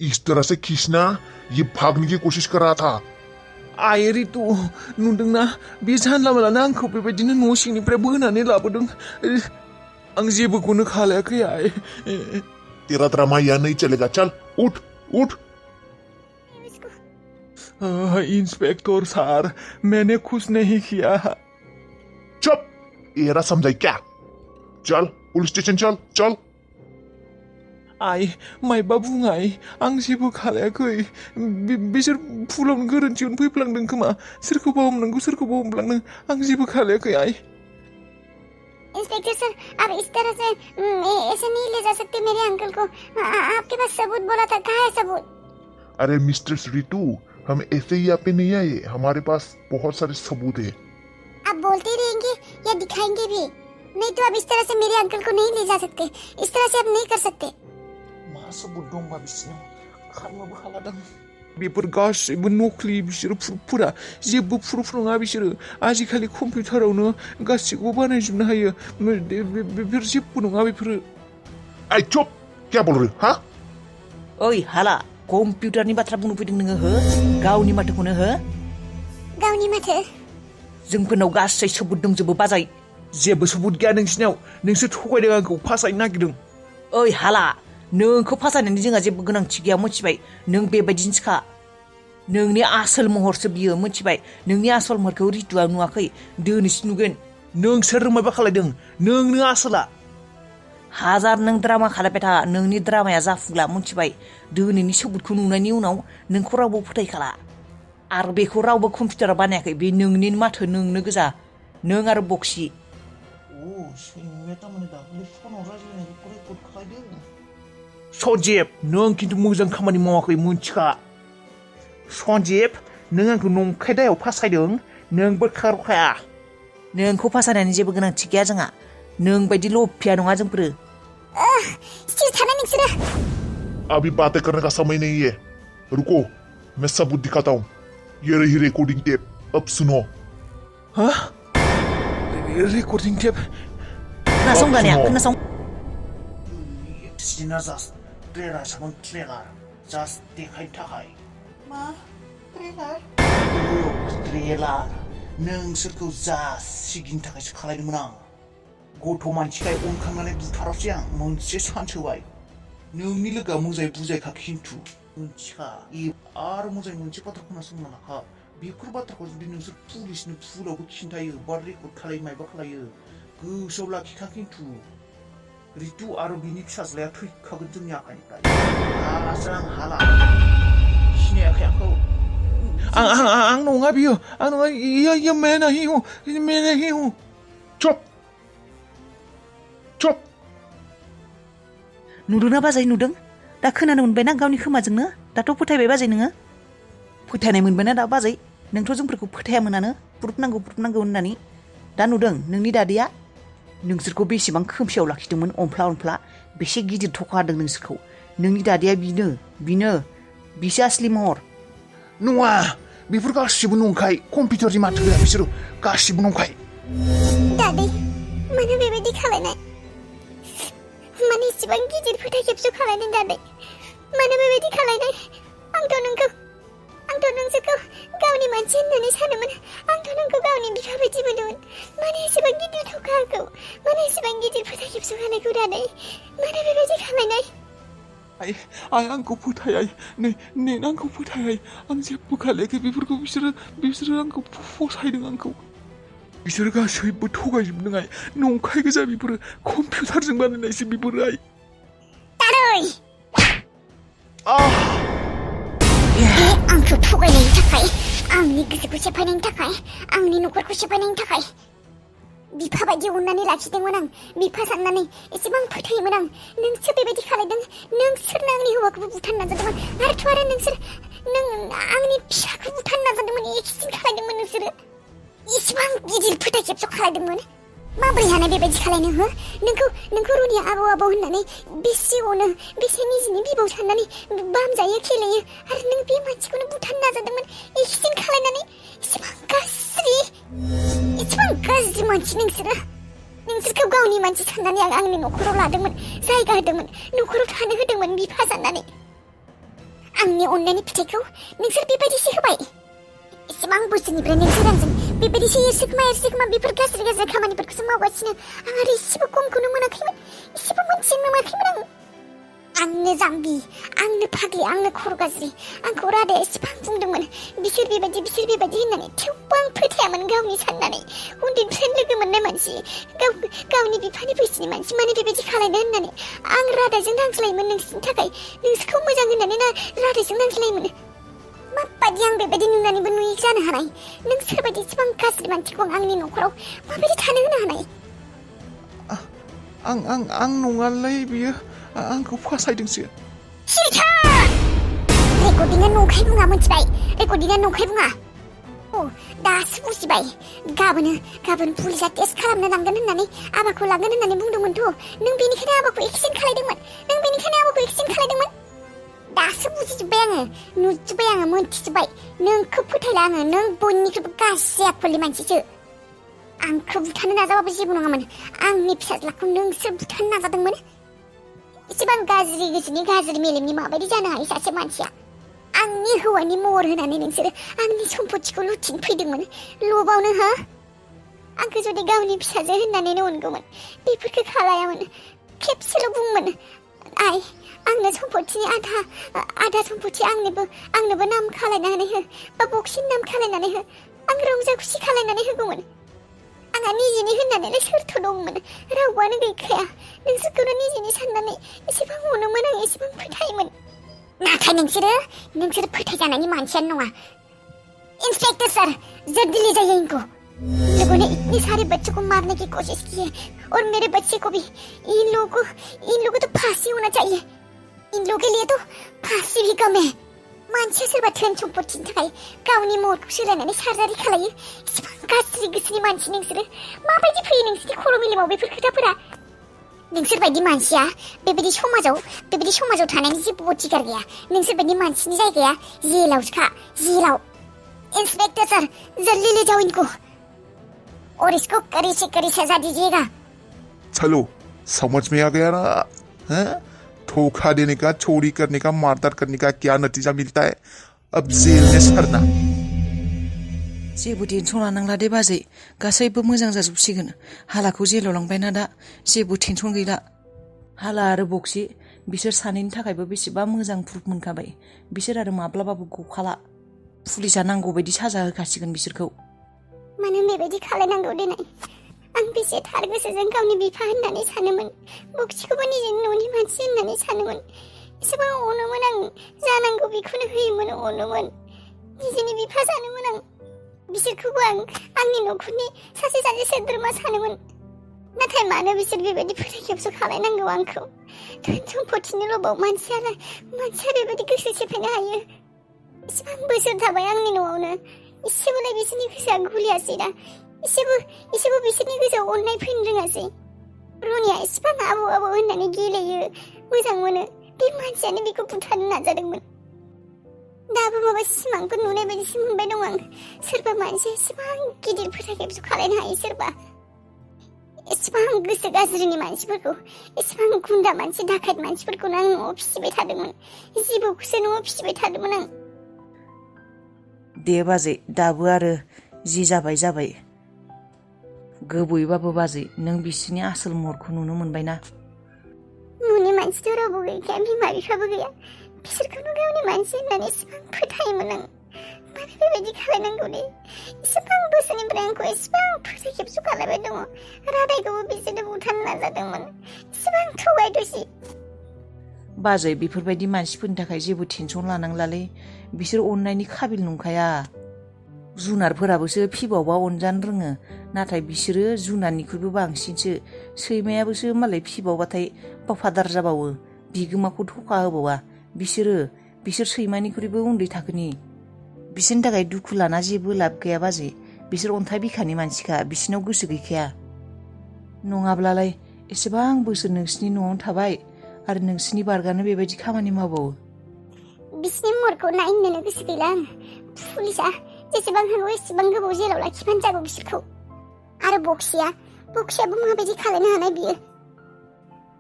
इस तरह से खींचना ये भागने की कोशिश कर रहा था। आइ रितु नुदोंना बे जानला मानलानो आंखौ बेबायदिनो न' सिंनिफ्राय बोनानै लाबोदों आं जेबोखौनो खालायाखै आइ तेरा ड्रामा यहाँ नहीं चलेगा, चल उठ उठ। इंस्पेक्टर सर मैंने कुछ नहीं किया। चुप, एरा समझाई क्या? चल पुलिस स्टेशन चल चल। आइ माइबा बुं आइ आं जेबो खालायाखै बिसोर फुलावनो गोरोन्थियावनो फैफ्लांदों खोमा सोरखौबा हमनांगौ सोरखौबा हमफ्लांदों आं जेबो खालायाखै आइ। इंस्पेक्टर सर आप इस तरह से ऐसे नहीं ले जा सकते मेरे अंकल को। आपके पास सबूत बोला था, कहाँ है सबूत? अरे मिस्टर रितु, हम ऐसे ही यहाँ पे नहीं आए, हमारे पास बहुत सारे सबूत है। आप बोलते रहेंगे या दिखाएंगे भी? नहीं तो आप इस तरह से मेरे अंकल को नहीं ले जा सकते, इस तरह से आप नहीं कर सकते। मा सबूत दंबा बिसिनाव खारनोबो हालादां बेफोर गासैबो नकलि बिसोरो प्रुफफोरा जेबो प्रुफ नङा बिसोरो आजिखालि कम्पिउटारावनो गासैखौबो बानायजोबनो हायो बेफोर जेबो नङा बेफोरो। आई चुप, क्या बोल रहे हो? हाँ ओइ हाला कम्पिउटारनि बाथ्रा बुंनो फैदों नोङो हो गावनि माथोखौनो हो। गावनि माथो? जोंफोरनाव गासै सबूत दंजोबो बाजाय। जेबो सबूत गैया नोंसिनाव, नोंसोर थगायदों आंखौ फासायनो नागिरदों। ओइ हाला नोंखौ फासायनायनि जोंहा जेबो गोनांथि गैया मिथिबाय। नों बेबायदिनोखा, नोंनि आसोल महरसो बियो मिथिबाय। नोंनि आसल महरखौ रितुआ नुवाखै, दिनैसो नुगोन। नोंसोर माबा खालायदों, नोंनो आसोला। हाजार नों ड्रामा खालायबाय था, नोंनि ड्रामाया जाफुंला मिथिबाय। दिनैनि सबूतखौ नुनायनि उनाव नोंखौ रावबो फोथायखाला आरो बेखौ रावबो कम्पिउटाराव बानायाखै, बे नोंनि माथो नोंनो गोजा, नों आरो बक्सि। सन्जेब नों खिन्थु मोजां खामानि मावाखै मिन्थिखा। सन्जेब नों आंखौ नंखाय दायाव फासायदों, नोंबो खारखाया। नोंखौ फासायनायनि जेबो गोनांथि गैया जोंहा, नों बायदि लफिया नङा जोंफोरो। स्थिर थाना नोंसोरो। अभी बातें करने का समय नहीं है, रुको मैं सबूत दिखाता हूँ। ये रही रिकॉर्डिंग टेप, अब सुनो। हाँ रिकॉर्डिंग टेप खोनासं दानिया खोनासं। नोंसोरखौ जा सिगिनो थाखायसो खालायदोंमोन आं। गथ' मानसिखाय उनखांनानै बुथारासै आं मोनसे सान्स होबाय। नोंनि लोगोआ मोजाङै बुजायखा खिन्थु मिथिखा आरो मोजाङै मोनसे बाथ्रा खोनासंना लाखा। बेफोर बाथ्राखौ जुदि नोंसोर पुलिसनो फुलावबो खिन्थायो बा रेकर्ड खालायो मायबा खालायो गोसोआव लाखिखा खिन्थु रितु आरो बिनि फिसाज्लाया थैखागोन जोंनि आखाइनिफ्राय। आं हाला सिनायाखै आंखौ। आं नङा बियो, आं नङा, ये मैं नहीं हूँ, मैं नहीं हूँ। चुप चुप। नुदोंना बाजै नुदों? दा खोनानो मोनबायना गावनि खोमाजोंनो? दाथ' फोथायबाय बाजै नोङो? फोथायनाय मोनबायना दा बाजै? नोंथ' जोंफोरखौ फोथायामोनानो प्रुफ नांगौ होननानै। दा नुदों नोंनि दादैया नोंसोरखौ बेसेबां खोमसियाव लाखिदोंमोन अनफ्ला अनफ्ला, बेसे गिदिर थखा होदों नोंसोरखौ। नोंनि दादैया बिसो असलि महर। नङा बेफोर गासिबो नंखाय, कम्पिउटारनि माथो गैया बिसोरो गासिबो नंखाय। दादै मानो बेबायदि खालायनाय? माने इसेबां गिदिर फोथायखेबस' खालायदों दादै? मानो बेबायदि खालायनाय? आंथ' नोंसोरखौ गावनि मानसि होननानै सानोमोन, आंथ' नोंखौ गावनि बिफा बायदि मोनोमोन। मानो एसेबां गिदिर थखा आंखौ, मानो एसेबां गिदिर फोथायखेबस' खालायखौ दादै? मानो बेबायदि खालायनाय? आइ आंखौ फोथाय, नै आंखौ फोथाय, आं जेबो खालायाखै बेफोरखौ। बिसोरो आंखौ फसायदों, आंखौ बिसोरो गासैबो थगायजोबदों आइ, नंखाय गोजा बेफोरो, कम्पिउटारजों बानायनायसो बेफोरो आइ। दादै आंखौ थगायनायनि थाखाय, आंनि गोसोखौ सेफायनायनि थाखाय, आंनि न'खरखौ सेफायनायनि थाखाय बिफा बायदि अननानै लाखिदोंमोन आं, बिफा साननानै एसेबां फोथायोमोन आं। नोंसोर बेबायदि खालायदों, नोंसोरनो आंनि हौवाखौबो बुथारनो नाजादोंमोन, आरो नों आंनि फिसाखौ बुथारनो नाजादोंमोन, एक्सिडेन्ट खालायदोंमोन नोंसोरो। एसेबां गिदिर फोथायखेबस' खालायदोंमोन, माबोरै हानाय बेबायदि खालायनो हो? नोंखौ रुनिया आबौ होननानै बेसे अनो, बेसे निजिनि बिबौ साननानै बामजायो खेलेयो, आरो नों बे मानसिखौनो बुथारनो नाजादोंमोन एक्सिडेन्ट खालायनानै। एसेबां गाज्रि मानसि नोंसोरखौ गावनि मानसि साननानै आंनि न'खराव लादोंमोन, जायगा होदोंमोन, न'खराव थानो होदोंमोन बिफा साननानै। आंनि अननायनि फिथाइखौ नोंसोर बेबायदिसो होबाय एसेबां बोसोरनिफ्राय नोंसोर आंजों बेबायदिसो एरसोखोमा बेफोर गाज्रि खामानिफोरखौसो मावगासिनो आं आरो एसेबो खमखौनो मोनाखैमोन एसेबो मोनथिनो मोनाखैमोन आंनो जाम्बि आंनो फाग्लि आंनो खर' गाज्रि आंखौ रादाया एसेबां बुंदोंमोन बिसोर बेबायदि होननानै थेवबो आं फोथायामोन गावनि साननानै उन्दैनिफ्रायनो लोगो मोननाय मानसि गावनि बिफानि बैसोनि मानसि माने बेबायदि खालायनो होननानै आं रादाजों नांज्लायोमोन नोंसोरनि थाखाय नोंसोरखौ मोजां होननानै रादाजों नांज्लायोमोन माबायदि आं बेबायदि नुनानैबो नुयै जानो हानाय नों सोरबायदि एसेबां गाज्रि मानसिखौ आंनि न'खराव माबायदि थानो होनो हानाय आं नङालै बियो आंखौ फसायदोंसो रेकर्डिंआ नंखाय बुङा मिथिबाय रेकर्डिंआ नंखाय बुङा दासो बुजिबाय गाबोन पुलिसा टेस्ट खालामनो लांगोन होननानै आबाखौ लांगोन होननानै बुंदोंमोनथ' नों बेनिखायनो आबाखौ एक्सिडेन्ट खालायदोंमोन दासो बुजिजोब्बाय आङो नुजोब्बाय आङो मोनथिजोब्बाय नोंखौ फोथायला आङो नों बयनिख्रुइबो गाज्रि आखलनि मानसिसो आंखौ बुथारनो नाजाबाबो जेबो नङामोन आंनि फिसाज्लाखौ नोंसोर बुथारनो नाजादोंमोन एसेबां गाज्रि गोसोनि गाज्रि मेलेमनि माबायदि जानो हायो सासे मानसिया आंनि हौवानि महर होनानै नोंसोरो आंनि सम्पथिखौ लुथिनो फैदोंमोन लबावनो हो आंखौ जुदि गावनि फिसाजो होननानैनो अनगौमोन बेफोरखौ खालायामोन खेबसेल' बुंमोन आंनो सम्पथिनि आधा सम्पथि आंनोबो नाम खालायनानै हो बा बक्सिनि नाम खालायनानै हो आं रंजा खुसि खालायनानै होगौमोन आंहा निजेनि होननानैलाय सोरथ' दंमोन रावबोआनो गैखाया नोंसोरखौनो निजेनि साननानै एसेबां अनोमोन आं एसेबां फोथायोमोन नाथाय नोंसोर फोथायजानायनि मानसियानो नङा इंस्पेक्टर सर जल्दी ले जाइए इनको लोगों ने इतने सारे बच्चों को मारने की कोशिश की है और मेरे बच्चे को भी इन लोगों तो फांसी होना चाहिए इन लोगों के लिए तो फांसी भी कम है मानसिया सोरबा धोन सम्पथिनि थाखाय गावनि महरखौ सोलायनानै सार्जारि खालायो एसेबां गाज्रि गोसोनि मानसि नोंसोरो माबायदि फैयो नोंसोरनि खर' मेलेमाव बेफोर खोथाफोरा नोंसोरबायदि मानसिया बेबायदि समाजाव थानायनि जेबो अधिकार गैया नोंसोरबायदि मानसिनि जायगाया जेलावसोखा जेलाव इंस्पेक्टर सर जल्दी ले जाओ इनको और इसको कड़ी से कड़ी सजा दीजिएगा चलो समझ में आ गया ना हैं धोखा देने का चोरी करने का मारधाड़ करने का क्या नतीजा मिलता है अब जेल में सरना जेबो टेनसन लानांला दे बाजै गासैबो मोजां जाजोबसिगोन हालाखौ जेलाव लांबायना दा जेबो टेनसन गैला हाला आरो बक्सि बिसोर सानैनि थाखायबो बेसेबा मोजां प्रुफ मोनखाबाय बिसोर आरो माब्लाबाबो गखाला पुलिसा नांगौ बायदि साजा होखासिगोन बिसोरखौ मानो बेबायदि खालायनांगौ देनाय आं बेसे थार गोसोजों गावनि बिफा होननानै सानोमोन बक्सिखौबो निजेनि न'नि मानसि होननानै सानोमोन एसेबां अनोमोन आं जानांगौ बेखौनो होयोमोन अनोमोन निजेनि बिफा सानोमोन आं बिसोरखौबो आंनि न'खरनि सासे सोद्रोमा सानोमोन नाथाय मानो बिसोर बेबायदि फोथायखेबस' खालायनांगौ आंखौ धोन सम्पथिनि लबाव मानसिया बेबायदि गोसो सेफायनो हायो एसेबां बोसोर थाबाय आंनि न'आवनो एसेबोलाय बिसोरनि गोसोआ गुलियासैना एसेबो बिसोरनि गोसोआव अननाय फैनो रोङासै रनिया एसेबां आबौ होननानै गेलेयो मोजां मोनो बे मानसियानो बेखौ बुथारनो नाजादोंमोन दाबो माबा सिमांखौ नुनाय बायदिसो मोनबाय दं आं सोरबा मानसिया एसेबां गिदिर फोथायखेबस' खालायनो हायो सोरबा एसेबां गोसो गाज्रिनि मानसिफोरखौ एसेबां गुन्दा मानसि डाकायत मानसिफोरखौनो आं न'आव फिसिबाय थादोंमोन जिबौखौसो न'आव फिसिबाय थादोंमोन आं दे बाजै दाबो आरो जि जाबाय गोबोयबाबो बाजै नों बिसोरनि आसोल महरखौ नुनो मोनबायना न'नि मानसिथ' रावबो गैखाया बिमा बिफाबो गैया बिसोरखौनो गावनि मानसि होननानै एसेबां फोथायोमोन आं मानो बेबायदि खालायनांगौ दे एसेबां बोसोरनिफ्राय आंखौ एसेबां फोथायखेबस' खालायबाय दङ रादायखौबो बिसोरनो बुथारनो नाजादोंमोन एसेबां थगायदुसि बाजै बेफोरबायदि मानसिफोरनि थाखाय जेबो टेनसन लानांलालै बिसोर अननायनि काबिल नंखाया जुनारफोराबोसो फिबावबा अनजानो रोङो नाथाय बिसोरो जुनारनिख्रुइबो बांसिनसो सैमायाबोसो मालाय फिबावबाथाय वफादार जाबावो बिगोमाखौ धोखा होबावा बिसोर सैमानिख्रुइबो उन्दै थाखोनि बिसोरनि थाखाय दुखु लाना जेबो लाब गैया बाजै बिसोर अन्थाइ बिखानि मानसिखा बिसोरनाव गोसो गैखाया नङाब्लालाय एसेबां बोसोर नोंसिनि न'आवनो थाबाय आरो नोंसिनि बारगानो बेबायदि खामानि मावबावो बिसिनि महरखौ नायनोनो गोसो गैला आं पुलिसा जेसेबां हागौ एसेबां गोबाव जेलाव लाखिबानो जागौ बिसोरखौ आरो बक्सियाबो माबायदि खालायनो हानाय बियो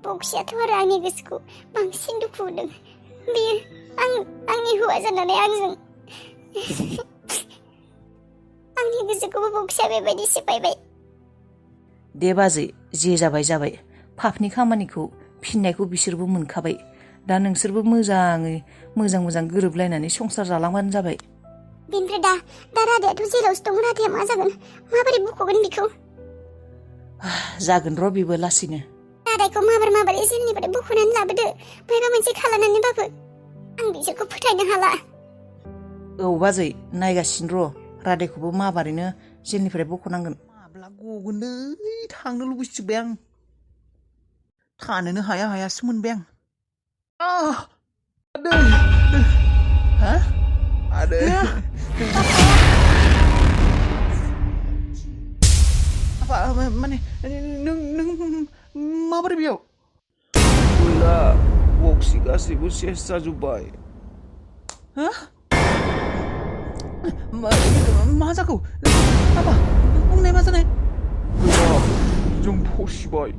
बक्सियाथ' आरो आंनि गोसोखौ बांसिन दुखु होदों आंनि हौवा जानानै आंजों आंनि गोसोखौबो बक्सिया बेबायदि सिफायबाय। दे बाजै जे जाबाय जाबाय पापनि खामानिखौ फिननायखौ बिसोरबो मोनखाबाय। दा नोंसोरबो मोजाङै मोजां गोरोबलायनानै संसार जालांबानो जाबाय। बेनिफ्राय दा राधायाथ' जेरावसो दं। राधाया मा जागोन? माबोरै बख'गोन बिखौ? जागोन र' बेबो लासैनो। राधाखौ माबोरै जेलनिफ्राय बख'नानै लाबोदो, माबा मोनसे खालामनानैबाबो। आं बिसोरखौ फोथायनो हाला। औ बाजै नायगासिनो र' राधाखौबो माबारैनो जेलनिफ्राय बख'नांगोन। माब्ला गगोनलै थांनो लुबैजोब्बाय आं। थानोनो हायासो मोनबाय आं। हा? आदै माने नों माबोरै बेयाव? गैला, बक्सि गासैबो सेस जाजोब्बाय। हा? मा जाखो? आफा बुंनाय मा जानाय? गैला, जों फसिबाय।